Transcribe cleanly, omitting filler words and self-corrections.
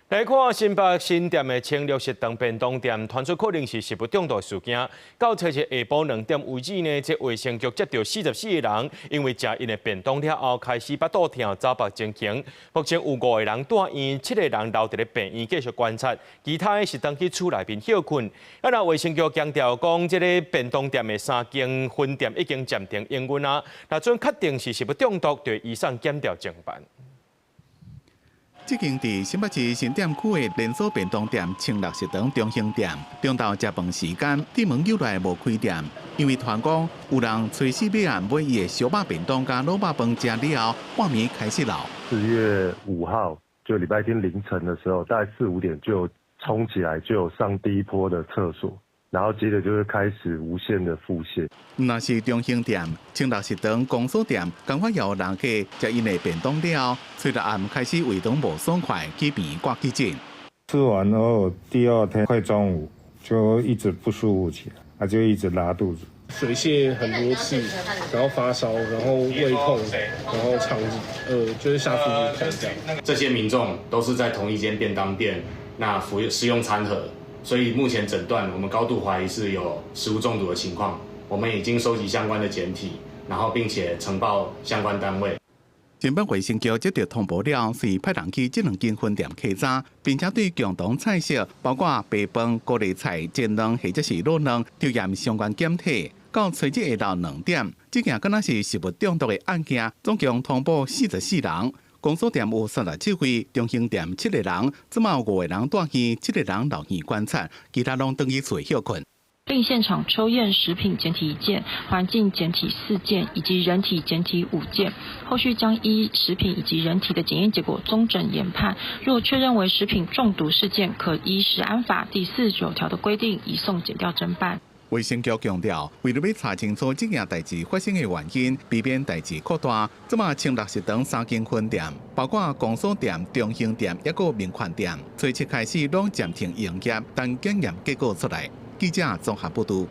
來看新北新店的青綠食堂便當店，傳出可能是食物中毒事件。到初日下晡2點為止呢，這衛生局接著44個人，因為食𪜶的便當了後開始腹肚疼、走腹情形。目前有五個人蹛院，七個人留佇咧病院繼續觀察，其他的是轉去厝內面歇睏。啊，若衛生局強調講，這个便當店的三間分店已經暫停營運啊。若準確定是食物中毒，就移送檢調偵辦。這間佇新北市新店區的連鎖便當店青綠食堂中興店，中晝食飯時間，店門又來無開店，因為傳講有人炊事尾暗買伊的燒肉便當佮滷肉飯食了後，半暝開始漏。4月5號，就禮拜天凌晨的時候，大概四五點就衝起來，就上第一波的廁所，然後接着就是開始無限的腹瀉。毋但是中興店、青綠食堂公所店，仝款有人客食𪜶的便當了後，初六暗開始胃腸無爽快，去病院掛急診。吃完後第二天快中午就一直不舒服起來，啊就一直拉肚子。水瀉很多次，然後發燒，然後胃痛，然後腸子，就是下腹部痛這樣。這些民眾都是在同一間便當店，那服用食用餐盒，所以目前診斷，我們高度懷疑是有食物中毒的情況。我們已經收集相關的檢體，然後並且呈報相關單位。新北衛生局接著通報了，是派人去這兩間分店稽查，並且對共同菜色，包括白飯、高麗菜、煎卵或者是滷卵，抽驗相關檢體。到初日下晝2點，這件敢若是食物中毒的案件，總共通報44人。公所店有37位，中興店七個人，這馬有五個人蹛院，七個人留院觀察，其他攏轉去厝歇睏。並現場抽驗食品檢體一件、環境檢體四件以及人體檢體五件，後續將依食品以及人體的檢驗結果綜整研判。若確認為食品中毒事件，可依食安法第49條的規定移送檢調偵辦。衛生局強調，為了欲查清楚這件代誌發生的原因，避免代誌擴大，這馬青綠食堂三間分店，包括公所店、中興店，抑閣民權店，初七開始攏暫停營業，等檢驗結果出來。記者綜合報導。